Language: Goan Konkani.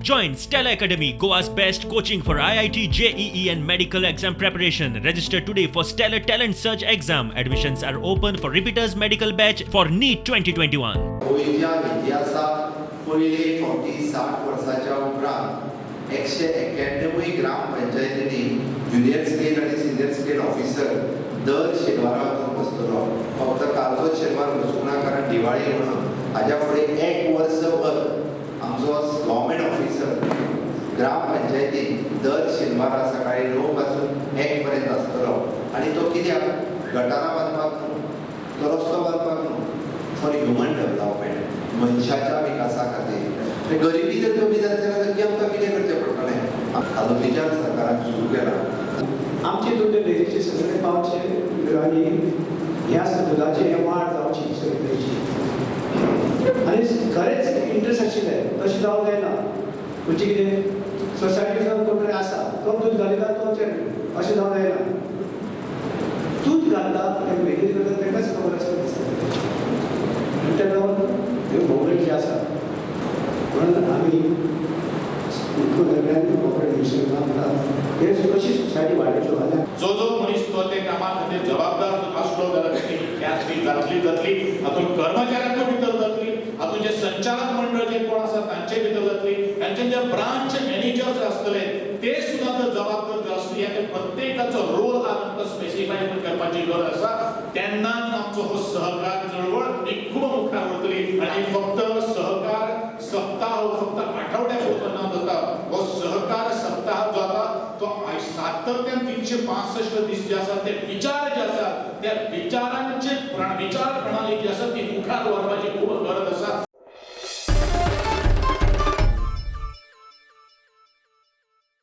Join Stella Academy, Goa's best coaching for IIT, JEE, and medical exam preparation. Register today for Stellar Talent Search exam. Admissions are open for repeaters medical batch for NEET 2021. गोंयच्या इतिहासात पयले फावटी 60 वर्साच्या उपरांत 191 ग्रामपंचायतींनी ज्युनियर स्केल आनी सिनियर स्केल ऑफिसर दर शेनवारा वचून बसतलो. फक्त कालचोच शेनवार बसूंक ना, कारण दिवाळी म्हणून. हाज्या फुडें एक वर्सभर आमचो गव्हर्मेंट ऑफिसर ग्रामपंचायतीन दर शेनवारा सकाळी 9 पासून 1 पर्यंत आसतलो. आनी तो कित्याक? गटारां बांदपाक न्हू, तो रस्तो बांदपाक न्हू, फॉर ह्युमन डेव्हलपमेंट, मनशाच्या विकासा खातीर. गरिबी जर कमी जातली जाल्यार नक्की आमकां कितें करचें पडटलें, हाजो विचार सरकारान सुरू केला. आमचे दूद डेअरीचे सगळे पावचे आनी ह्या दुदाची हे वाड जावची सगळी. आनी खरेंच इंट्रस्ट आशिल्लें तशें जावंक जायना. म्हणजे कितें, सोसायटीचो कोण तरी आसा, तो दूद घालिता, तो चेअरमॅन, अशें जावंक जायना. दूद घालता ते मॅनेज करता, ताकाच खबर आसता दिसता. आनी ताका लागून ह्यो भोंवडेक जे आसा म्हणून आमी मुख्यमंत्र्यान कॉपरेट आमकां हे कशी सोसायटी वाडोवच्यो आनी जो जो मनीस तो ते कामा खातीर जबाबदार आसलो जाल्यार ती ख्यास्त जातली जातली. हातूंत कर्मचाऱ्यांकूय भितर जातली, हातूंत जे संचालक मंडळ जे कोण आसा तांचे भितर जातली, तांचे जे ब्रांच मॅनेजर्स आसतले ते सुद्दां जर जबाबदार जर आसतले, ह्या प्रत्येकाचो रोल आज आमकां स्पेसिफाय करपाची गरज आसा. तेन्नाच आमचो हो सहकार चळवळ एक खूब मुखार वतली. आनी फक्त सहकार सप्ताह हो फक्त आठवड्या पुरतो न जाता, हो सहकार सप्ताह जो आता तो सातत्यान 365 दीस जे आसा, ते विचार जे आसा, त्या विचारांचे विचार प्रणाली जी आसा ती मुखार व्हरपाची खूब गरज आसा.